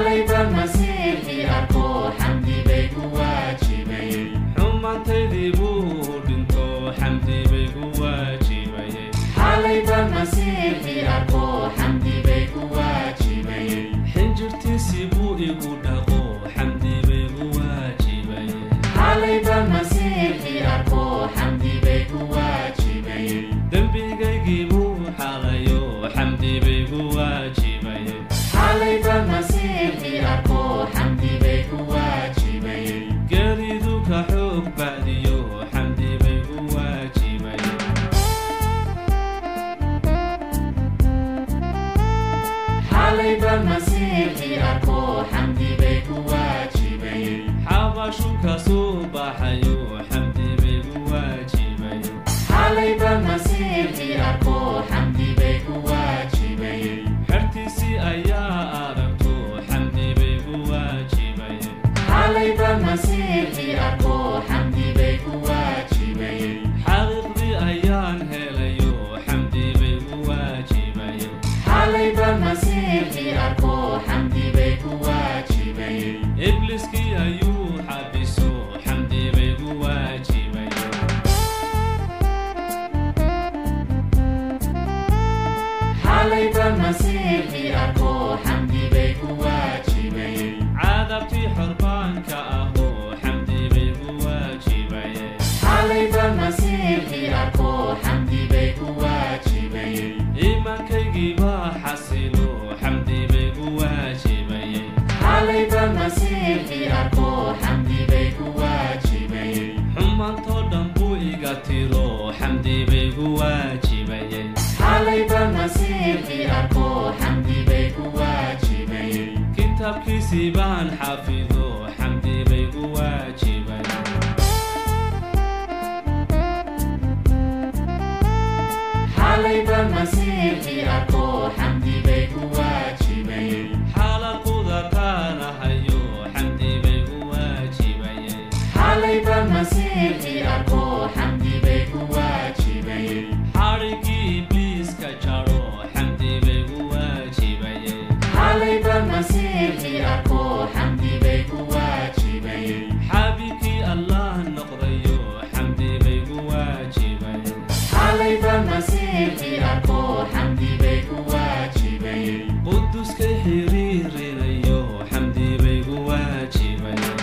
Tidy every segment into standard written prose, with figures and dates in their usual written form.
Xalayban Masiixii arko, xamdi bay ku waajibayey. Xumaantaydii buu dhinto, xamdi bay ku waajibayey. Xalayban Masiixii arko, xamdi bay ku waajibayey. Xinjirtiisii buu igu dhaqo, xamdi bay ku waajibayey. Xalayban Masiixii arko, xamdi bay ku waajibayey. Dembigaygii buu xalayo, xamdi bay ku waajibayey. Xalayban Masiixii arko, xamdi bay ku waajibayey. Geeridu ka xoog bacdiyo, xamdi bay ku waajibayey. Xalayban Masiixii arko, xamdi bay ku waajibayey. Xabashu ka soo baxayo, xamdi bay ku waajibayey. Xalayban Masiixii arko, xamdi bay ku waajibayey. Xertiisii ayaa aragto, xamdi bay ku waajibayey. Xalayban Masiixii arko, xamdi bay ku waajibayey. Xaqiiqdii ayaan helayo, xamdi bay ku waajibayey. Xalayban Masiixii arko, xamdi bay ku waajibayey. Ibliskii ayuu xabiso, xamdi bay ku waajibayey. Xalayban Masiixii arko, xamdi bay ku waajibayey. Cadabtii xorbaanka aho, xamdi bay ku waajibayey. Xalayban Masiixii arko, xamdi bay ku waajibayey. Iimaankaygii baa xasilo, xamdi bay ku waajibayey. Xalayban Masiixii arko, xamdi bay ku waajibayey. Xumaantoo dhan buu iga tiro, xamdi bay ku waajibayey. Xalayban Masiixii arko, xamdi bay ku waajibayey. Kitaabkiisii baan xafido, xamdi bay ku waajibayey. Xalayban Masiixii arko, xamdi bay ku waajibayey. Xaalad qudartaanahayo, xamdi bay ku waajibayey. Xalayban Masiixii arko, xamdi bay ku waajibayey. Xadhiggii ibliiska jaro, xamdi bay ku waajibayey. Xalayban Masiixii arko, xamdi bay ku waajibayey. Xabiibkii Allah noqdayo, xamdi bay ku waajibayey. Xalayban Masiixii arko, xamdi bay ku waajibayey. Quduskay xiriirinayo, xamdi bay ku waajibayey.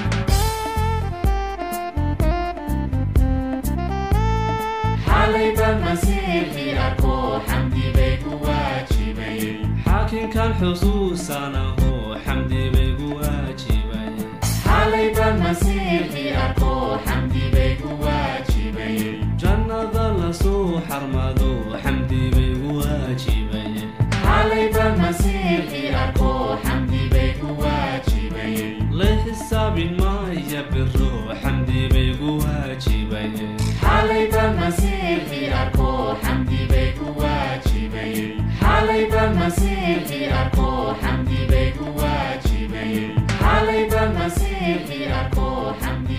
Xalayban Masiixii arko, xamdi bay ku waajibayey. Xaakinkan xusuusanaho, xamdi bay ku waajibayey. Xalayban Masiixii arko, xamdi bay ku waajibayey. Jannada lasoo xarmado, xamdi bay ku waajibayey. Xalayban Masiixii arko, xamdi bay ku waajibayey. La xisaabin maaya biro, xamdi bay ku waajibayey. Xalayban Masiixii arko, xamdi bay ku waajibayey. Xalayban Masiixii arko, xamdi bay ku waajibayey. Xalayban Masiixii arko, xamdi